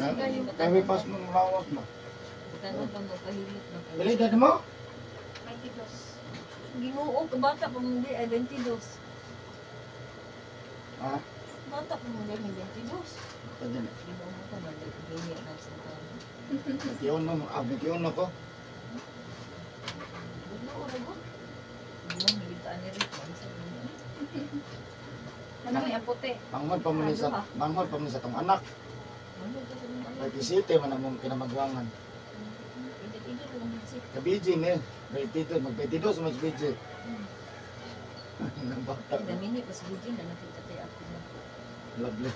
Kaya may pas mong lawas mo. Tanong pa magpahilot na kayo. Dali, dad mo? 22. Ginoo ka bata pa mo di ay 22. Ha? Bata pa mo di ay 22. Pwede na. Ginoo ka man di na sa taon. 21, ah, 21 ko. Ginoo ra gud. Ginoo ngitaan ni Rick man sa inyo. Ano may apote? Manghod pa man ni sa tong anak. Ano ka sa mga anak? 27 man among kinamagwangan. Idol-idol lang man siya. Kabiji ni, 22, mag 22 mas BJ. Ang bata. Ay, damini pa sa Gujin na nakita tayo ako na. Lovely.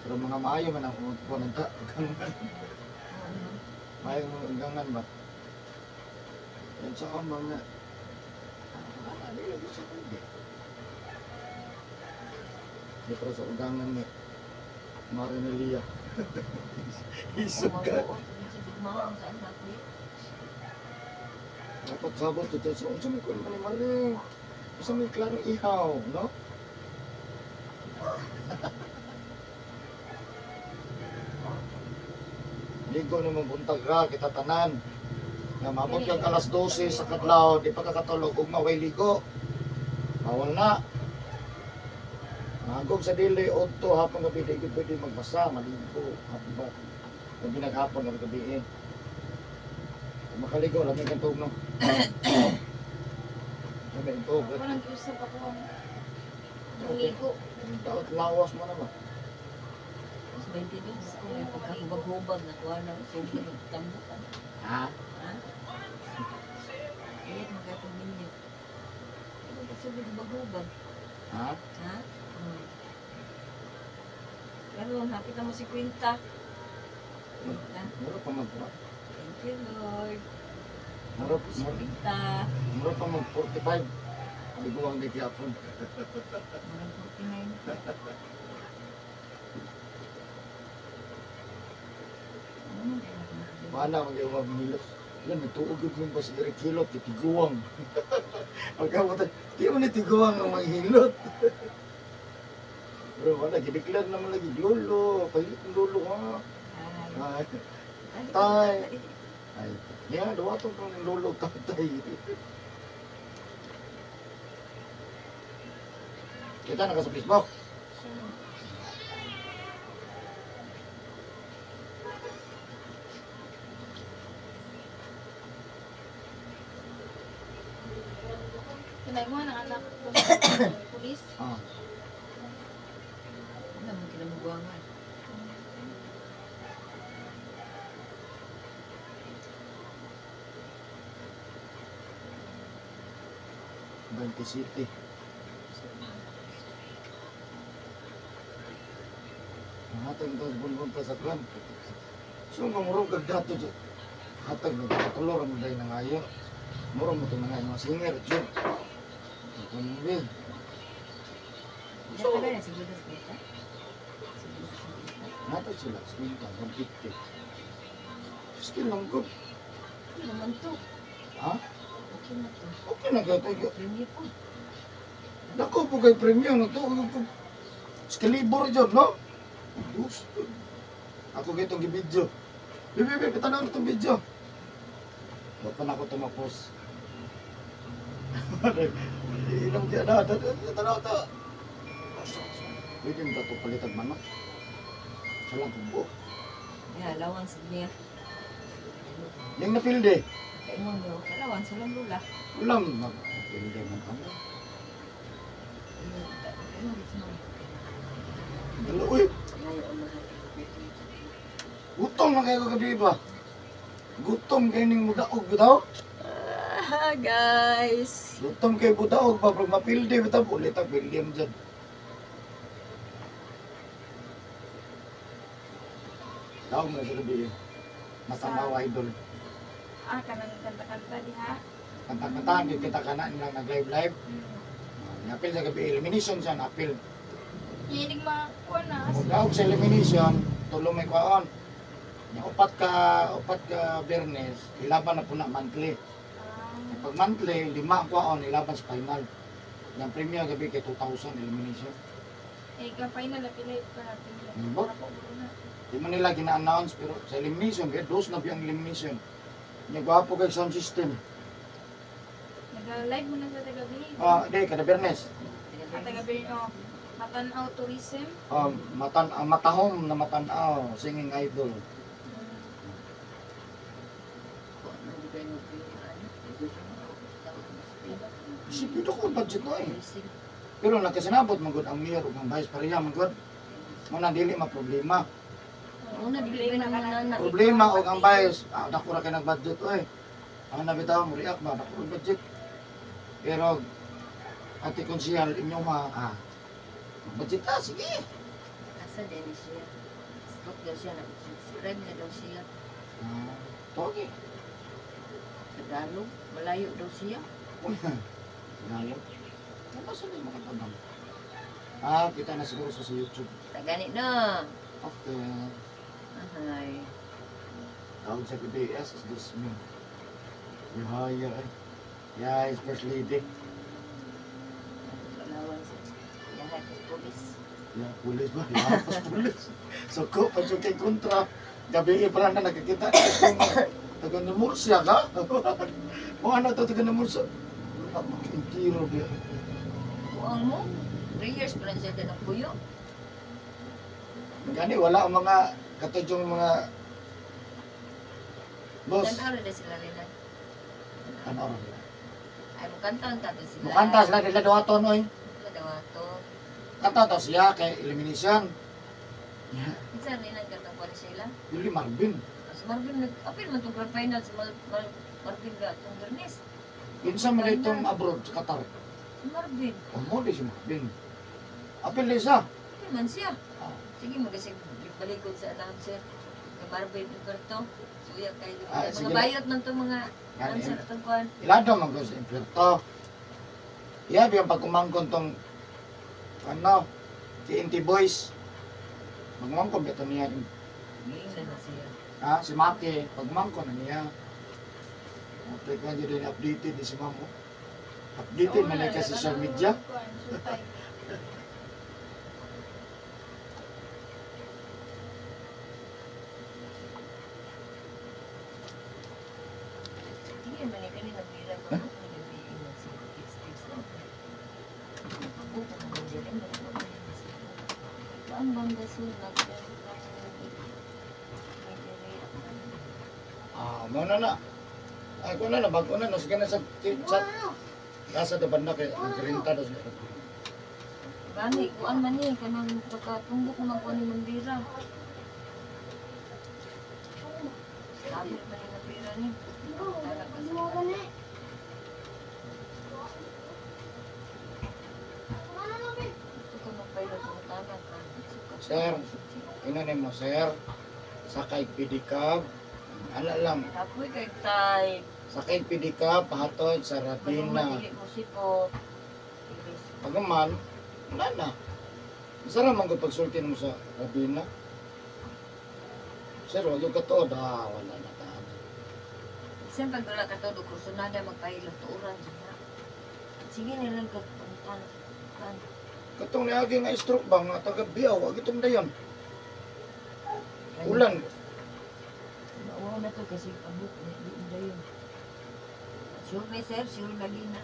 Pero mga maayo man ang kuwan ng ta. Maayo mo ang gangan ba? Yan sa akong mga. Ah, di lagi sa pwede. Di pero sa ugangan ni Marinelia. Isog ka. Sa anak ni. Dapat sabot ito sa unsa may kuwan man ni Maring. Unsa may klarong ihaw, no? Ligo na mong buntag ra kita tanan. Nga maabot kang alas 12 sa kadlaw, di pa ka katulog ug maway ligo. Bawal na. Magog sa dili odto hapon gabi di gyud pwede magbasa, maligo hapon ba. Gabi naghapon gabi gabi eh. Kung makaligo lami kang tuog no. Lami ang tuog. Ako nang giusap ako ang ligo. Daot lawas mo na ba? Mas 22 ko may pagkahubag-hubag na kuha na sugod ng tambukan. Ha? Ha? Iyak magkatong ninyo. Ano ba sugod hubag-hubag? Ha? Ha? Karon, hapit na mo si Quinta. Quinta. Mura pa mag Thank you, Lord. mura Si mura, Quinta. mura pa mag 45. Liguang di gyapon. Murang 49. Ano man kayo natin? Wala mag iwag hilot. Yan, nagtuog yun yung ba si Eric Hilot, di tiguang. Pagkabot, di mo ni tiguang ang manghilot. Pero wala, gideklar naman lagi, lolo, pahilit ng lolo ha. Ay. Ay, tay. Ay, niya, duwaton ko ng lolo tatay. Kita na ka sa Facebook. Pinay mo ang anak ko. Pulis. Ah, Wala man kinamugwangan. 20 City. Hatag ito, bulbul pa sa kwan. So, nga murong kag dato dyan. Hatag ng katulor ang day na ngayo. Murong mo ito na ngayo, mga singer, dyan. Kundi. So, So, na siguro sa Quinta? Siguro sa Quinta? natag sila, 50, 150. Skill lang good. Okay naman to. Ha? Okay na to. Okay na kayo. Tayo. Premier po. Dako po kay premium. Ito, Skalibor dyan, no? Diyos. Ako gitong gibidyo. Bibi, bibi, tanaw na itong video. Huwag pa na ako tumapos. Ilang diyan na, tanaw to. Pwede mo ito palitag manok. Siya lang kubo. Yeah, allowance niya. Yang napilde. Kaingon niyo, allowance walang lula. Ulam, napilde man kami. Kaingon dito na. Dalo, uy. Gutom na kayo kagabi ba? Gutom kayo ning mudaog bitaw? Ah, guys. Gutom kayo budaog ba? Pag mapilde bitaw, ulit ang pilde mo dyan. Daog na sa gabi eh. Matanaw idol. Ah, kanang kanta-kanta diha. Kanta-kantaan, di kita ka na nilang nag-live-live. Napil sa gabi, elimination siya, napil. Hilig makakuha na. Kung daog sa elimination, tulong may kwaon. Nya, upat ka Biyernes, ilaban na po na monthly. Ah, Pag monthly, lima ang kwaon, ilaban sa final. Yung premium gabi kay 2,000 elimination. Eh, ka final na pila pa pila. Ano ba? Ako na. Di man nila gina-announce pero sa elimination kay dos na biyang elimination. Nya gwapo kay sound system. Nag-live mo na sa taga Bini. Ah, di kada Bernes. Ah, taga Bini, oh. Matanaw Tourism. Matan matahom na matanaw singing idol. Isipin ko ang budget na eh. Pero nagkasinabot man gud ang mayor ug ang vice pareha man gud. Mo na dili ma problema. Una, dili pa naman na Problema og ang vice, dako ra kay nag-budget oy. Ang nabitaw mo react ba dako ang budget. Pero ate konsihal inyo ma budget ta sige. Asa din siya. Stroke daw siya. Subscribe na daw siya. Ah, togi. Tagalog. Malayo daw siya. Lalo. Ano sa di makatabang? Kita na siguro sa YouTube. Tagani na. Okay. Ahay. Tawag sa PBS is this me. Yahaya eh. Yeah, is first lady. Palawan siya. Yahay, pulis. Yeah, pulis ba? Yeah, pas pulis. So ko, pa kay kontra. Gabi eh, pala na nakikita. Taga na Murcia ka? O ano to, taga na Murcia? Wala makaintiro ba? Buang mo. 3 years pa lang siya din ang puyo. Gani, wala ang mga katudyong mga boss. Tanaw na sila rin. Ano oras sila? Ay, mukanta ang tato sila. Mukanta sila nila duhaton oy. Sila daw ato. Kanta to siya kay elimination. Yeah. Minsan rin ang katang sila. Yuli Marvin. Si Marvin, nag-apil man itong grand final si Marvin ga itong Bernes. Kinsa man itong abroad sa Qatar. Si Marvin, Amo di si Marvin. Apil Lisa. apil man siya. Ah. Sige, magasig balikod sa announcer. Kay Marvin Umberto. Suya kayo. Ah, Mga sige. bayot man itong mga Yan, announcer itong kuhan. Ilado man ko sa Imperto. Iyabi ang pagkumangkon tong ano, TNT Boys. Magmangkon ba ito niya? Giingnan na siya. Ha? Si Maki, pagmangkon na niya. Okay, kung din updated ni si Mamo. Updated man na kasi sa social media. Sige, man eh, kanina bira ko. Nagabiin na siya. Tips-tips na. Buko na dyan. Ang bangga sunod. Mo na na. Ay, ko na na, bago na na. Sige na sa chat. Nasa daban na kay nagrinta daw siya. Gani, kuan man ni kanang pagkatumbok naman kuan ni Mandira. Sabi man ni Mandira ni. Talaga sa Gusto ko magpilot ng tanan ka. Sir, Ina mo, sir. Sakay pedicab. Ala lang, Kapoy kay tay. sakay pedicab pahatod sa Paluma Rabina. dili mo sipot. Pagaman, wala na. Masarap man kung pagsulti mo sa Rabina. Sir, wag yung katuod. Wala na taan. Bisan pag wala ka todo kursunada magpahilot tuuran jud na. Sige na lang kag pantan. Pan. Katong niagi nga stroke ba nga taga Biaw, wag itong dayon. Ulan. Mauwaw na to kasi abot na di mo dayon. Sure ni sir, sure lagi na.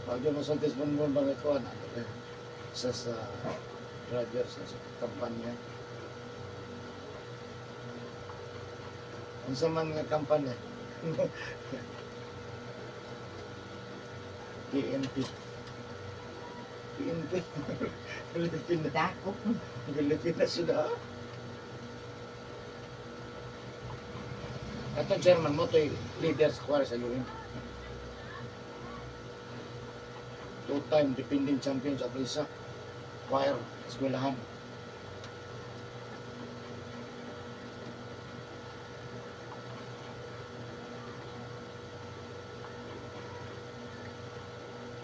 Wag yung masultis mo mo ba ko ano. Isa sa driver sa kampanya. Unsa man nga kampanya? PNP. PNP. Pilipina. Dako. Pilipinas sudah. Atong chairman mo to leader sa kwara sa UM. Two-time defending champion sa Aprisa. Choir, eskwelahan.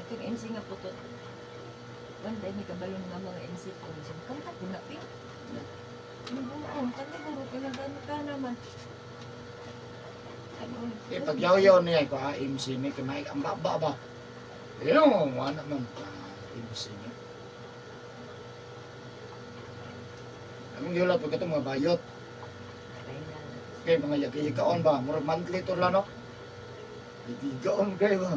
Katong MC nga po to. One day may kabalon nga mga MC po. Siya, kanta po na, pin. Mabuong, kanta guro, kailangan ka naman. Eh, pagyaw-yaw niya ko, ah, MC ni, kay Mike, ang baba ba? Eh, no, wala man, ah, MC ni. Ang gihulat pag ito mga bayot, kay mga yagiyagaon ba, murag monthly to lang, no? Yagigaon kayo ba?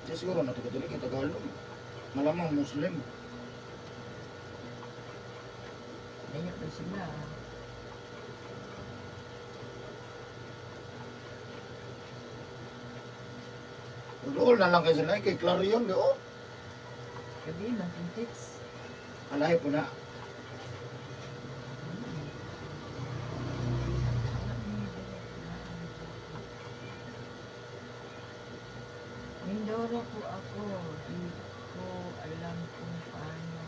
Di siguro na taga dili kay Tagalog. Malamang Muslim. Layo ba sila? Dool na lang kay sila kay Clarion di oh. Gabi, man text. Alahi po na. Mindoro po ako. Di ko alam kung paano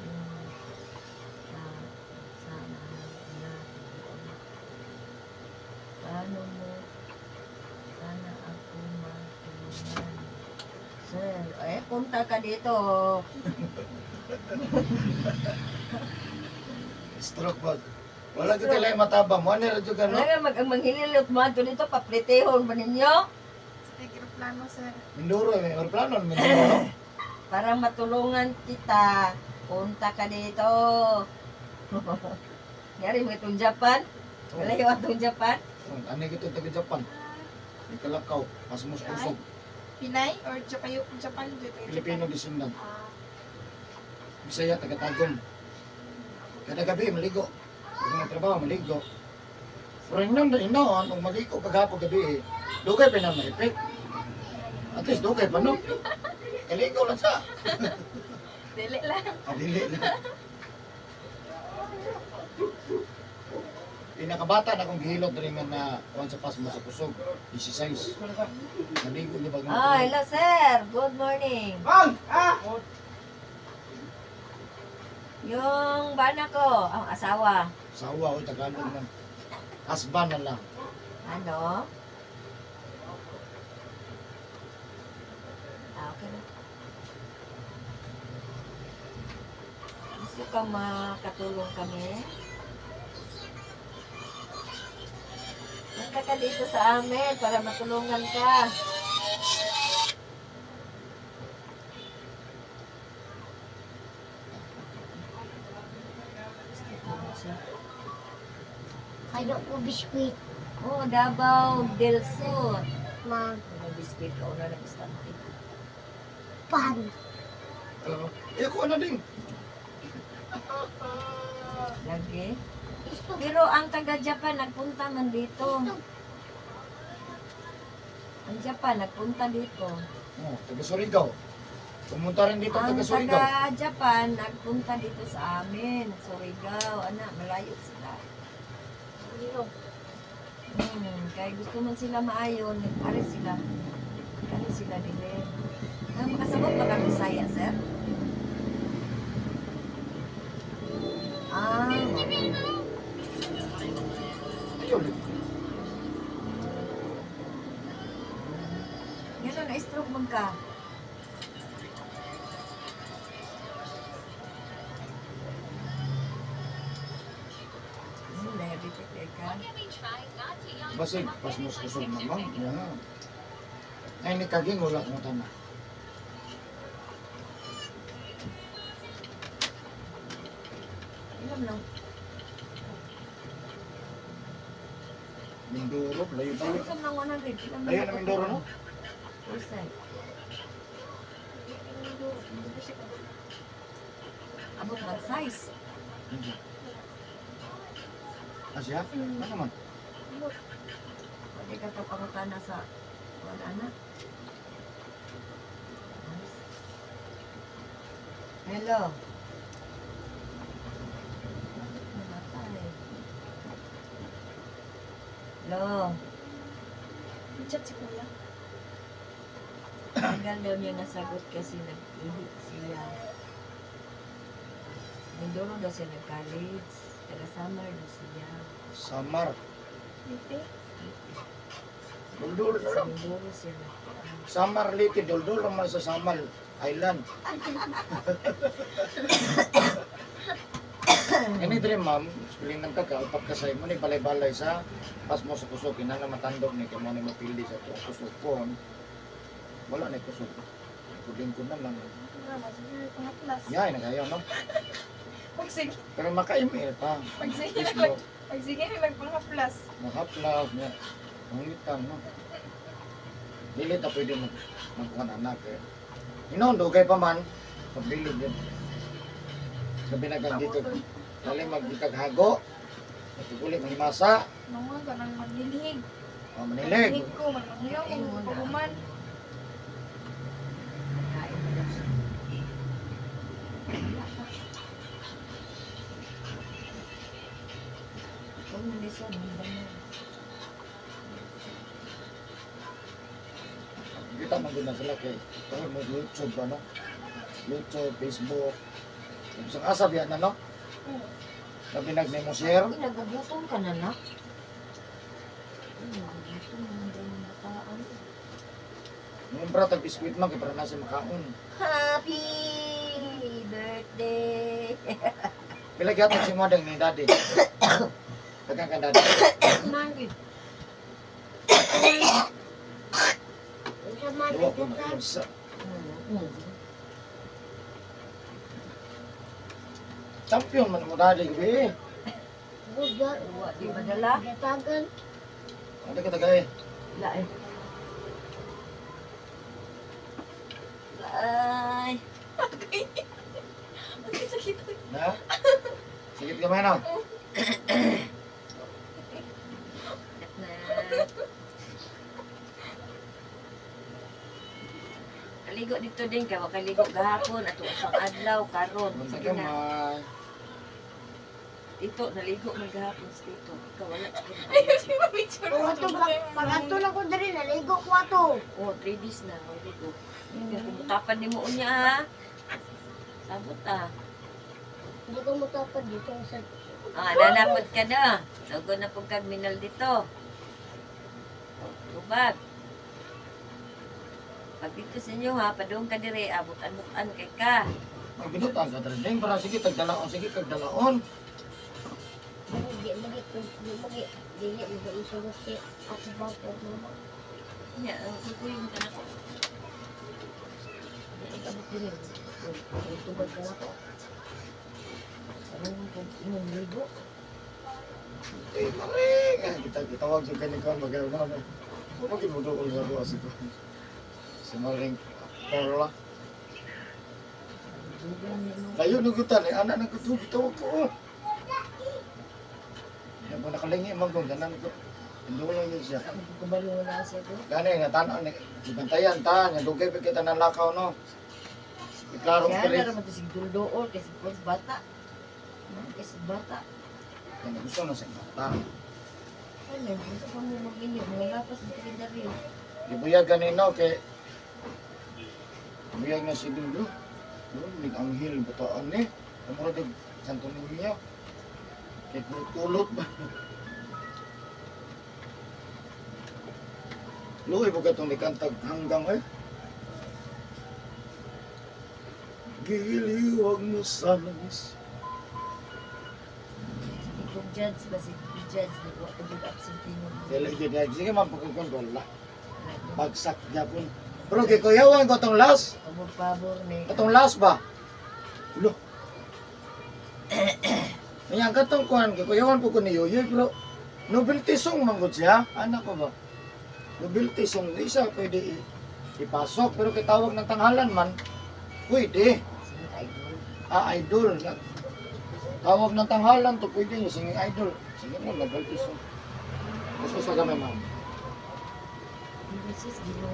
yung sa sana na paano mo sana ako matulungan. Sir, eh, punta ka dito. Stroke ba? Wala gyud kay mataba mo ani ra jud ka no. Wala nga mag ang manghililot mo ato dito, papletehon ba ninyo? Sa aeroplano, sir. Mindoro eh, aeroplano Mindoro no. Para matulungan kita, punta ka dito. Yari mo itong Japan. Malayo atong Japan. Oh, ani gyud taga Japan. Di kalakaw, pasmos kusog. Pinay or Japan? Japan, Japan. Pilipino descendant. Ah, Bisaya taga Tagum. Kada gabi maligo. Pag mga trabaho maligo. Pero inon inon kung maligo kagapon gabi eh. Dugay pa na ma-effect. At least dugay pa no. Kaligo lang sa. dili lang. Adili na. Pinakabata na akong gihilot diri nga na kuan sa pasmo sa kusog. 16. Naligo ni bag Ah, hello sir. Good morning. Ah! Yung bana ko, ang asawa. Sawa o Tagalog man. Husband na lang. Ano? Ah, okay na. Gusto ka makatulong kami? Punta ka dito sa amin para matulungan ka. Kayo ko biskuit, Oh, Davao del Sur. ma Mga biskuit ka una ng istante. pan. Eh, ako na din. Lagi. Pero ang taga Japan nagpunta man dito. Ang Japan nagpunta dito. Oh, taga Surigao. Pumunta rin dito Ang taga Surigao. taga Japan nagpunta dito sa amin. Surigao, ana, malayo sila. Kaya gusto man sila maayon, ari sila. Ari sila dili. Ah, makasabot ba kang Bisaya, sir? Ah, Ayun. gano'n, na-stroke man ka. Diabetic eh ka. Basig, pasmos kusog na ma'am. Yeah. Ay, ni kaging wala kong tama. Ilam lang. Mindoro, layo tayo. Ilam lang 100. Ilam lang. Layo na Mindoro, no? Percent. Abot mag size. Ano siya? Ah, siya? Ano man? Pwede ka to pangutana sa wala na. Nice. Hello. Namatay. Hello. Chat si kuya. Tagal daw niya nasagot kasi nag-ihi siya. Mindoro daw siya nag-college. Taga Samar daw siya. Samar. Leyte. Duldul na Sa lang. Mindoro siya nag Samar Leyte, duldul man sa Samal Island. Ini diri ma'am, piling ng kaka, pagkasay mo ni balay-balay sa pas mo sa kusog, kinahanglan matandog ni kay mo ni mapili sa tuong kusog kon. Wala na kusog. Lingkod na lang. Drama, sige, pangaplas. Yay, nagayaw no. Pagsige, Pero maka-email pa. pagsige na Facebook, pagsige na lang pangaplas. mahaplas niya. Mangitan no. Dili ta pwede mag magkuhan anak eh. Inoon dugay pa man, pabilig yun. Sabi na kang dito, dali magkikaghago, magkikulit masa, Mga ganang manilhig. o manilig. Manilhig ko, manangyaw, paguman. Nagkain na daw siya. Wala pa. Huwag mo siya, hindi na. Kita man gud na sila kay tungod mo sa YouTube ano. YouTube, Facebook. Isang asa biya na no. Oo. Labi nag nimo share. Uy, nagugutom ka na na. Uy, nagugutom naman daw yung bataan. Ngumpra tag biskwit man kay para na siya makaon. Happy birthday! Pila gyud si modeng ni daddy. Tagang kan daddy. Man. Unsa man Duwa ko na ito unsa. Champion man mo daddy gabi. Bugat. Wa, di madala? Gatagan. Ano ka tagay? Wala eh. Ay! Ang sakit. Na? Sige ka man na. Na. Kaligo dito din kay wa kaligo gahapon ato usang adlaw karon. Unsa Sige ka na. man. Dito naligo man gahapon sa dito. Ikaw wala jud ka. Ayaw si mapicture. O ato pag ato na ko diri naligo ko ato. Oh, 3 days na maligo. Kumutapan nimo unya ha. Sabot ah. Hindi ko mutapad dito sa Ah, nanapod ka na. Sago na pong kagminal dito. Tubag. Pag dito sa inyo ha, padung ka dire, abot-an-butan kay ka. Magbinutan ka trending para sige tagdalaon sige kagdalaon. Di magi di magi dili magi isugot si ako ba po mama. Nya, ang kukuyong ka na ko. Nya, ikabot dire. Tubag ka na ko. Sarong kong inyong ligo. Eh, maring! Kita gitawag sa kanikon magaw na. Mo gimudo ko sa buwas ito. Si Maring Perla. Layo na gutan eh, anak na gusto gitawag ko. Oh. Yan po nakalingi man kong ganan ko. Hindi ko lang yun siya. Kumalo na siya ko. Gani nga tanaw ni gibantayan ta nga dugay pa kita nalakaw no. Iklaro Siya kali. na raman to sig duldool kasi kung bata. Kasi bata. Kaya gusto na sa bata. Ano, gusto pa mo mag-inyo, mga lapas ng tigil Gibuyag ganino kay buyag na si Dulo. Dulo nig anghel bataan ni. Amura dag Santo Niño. Kay kulot ba. Luoy po katong nikantag hanggang eh. Giliwag mo sa langis. Kung judge ba si judge nagwa ka jud absentee mo. Dili gyud ay sige man pagkukon wala. Bagsak gyapon. Pero kay kuyawan ko tong last. Pabor pabor ni. Katong last ba? Ulo. Ayan, katong kuhan, kikuyawan po ko ni Yoyoy, pero novelty song man gud siya. Anak ko ba? Novelty song, di siya pwede ipasok, pero kay tawag ng tanghalan man, pwede. Sige idol. Ah, idol. Tawag ng tanghalan to, pwede yung singing idol. Sige mo, novelty song. Gusto sa gamay, ma'am. Hindi sis Ginoo.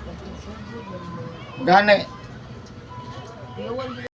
Pag-insugod man mo. Gani. Kuyawan